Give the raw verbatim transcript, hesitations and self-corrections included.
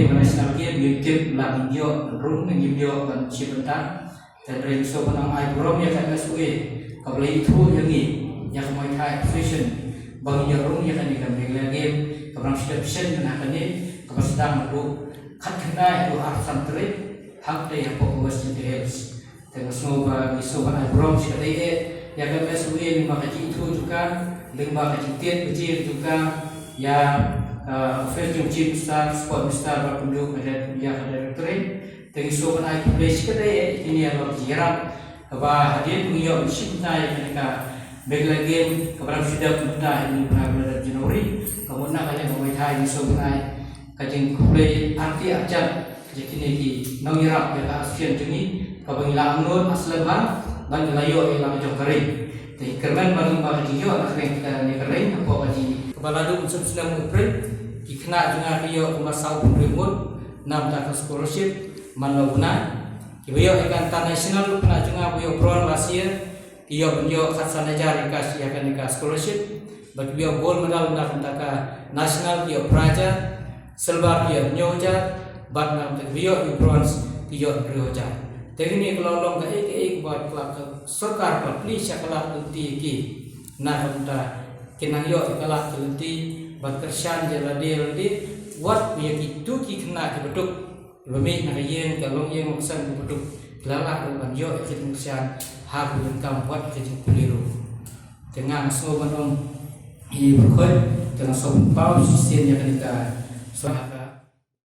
National Game, ngim tip lada ngin ïoh ban rung ne ngim ïoh ban shim bynta. Te hynrei ngi sngewbha ban ai burom ïa ka M S W A kaba la ïathuh ïa ngi ïa ka Muay Thai Association ba ngin ïoh rung ïa kane ka Meghalaya Game kaba nang shu dep shen mynta kane, kaba sdang naduh khatkhyndai haduh arphew san tarik, hangtei hapoh West Jaintia Hills. Te nga sngew ba ngi sngewbha ban ai burom shi katdei eh ïa ka M S W A lyngba ka jingithuh jong ka, lyngba ka jingtied baje jong ka ïa, uh, office jong Chief Minister, Sport Minister bad kumjuh ïa ka Directorate. Te ngi sngewbha ban ai khublei shi katdei eh ïa kine, ïa la ka jingïarap kaba hadien ba ngi ïoh ban shim bynta ïa kane ka Meghalaya Game kaba nang shu dep mynta ha u bnai ba la dep January. Ka mut na ka liang ka Muay Thai, ngi sngewbha ban ai ka jingkhublei artylli arjat ïa kine ki nongïarap ïa ka association jong ngi kaba ngi la angnud ha slem bha bad ngi la ïoh ïa la ka jong ka ring. Te kyrmen ba lyngba ka jingïoh na ka ring, kane ka ring hapoh ka jing kaba la dep u snem April, ki khynnah jong nga ki ïoh kumba sawphew hynriew ngut na bynta ka scholarship man la u bnai. Kiba ïoh ïa ka international, khynnah jong nga ba ïoh bronze last year, ki ïoh ban ïoh khatsan hajar ïa ka, ïa kane ka scholarship. Bad kiba ïoh gold medal na ka bynta ka national ki ïoh phra hajar, silver ki ïoh hynñiew hajar, bad na ka bynta kiba ïoh ïa u bronze ki ïoh hynriew hajar. Te kane ka la long kaei kaei kaba ka sorkar ka plie sha ka lad ka lynti ïa ki, na ka bynta kin nang ïoh ïa ka lad ka lynti ban kyrshan ïa lade lade, wat ïa kito ki khynnah kiba duk, kiba mih na ka ïing, ka longïing longsem, kiba duk, ki la lah ruh ban ïoh ïa ka jingkyrshan ha ka dohkam wat ka jingpule ruh. Te nga sngew ban ong ïa pyrkhat, te nga sngew ban paw shisien ïa kane ka sorkar.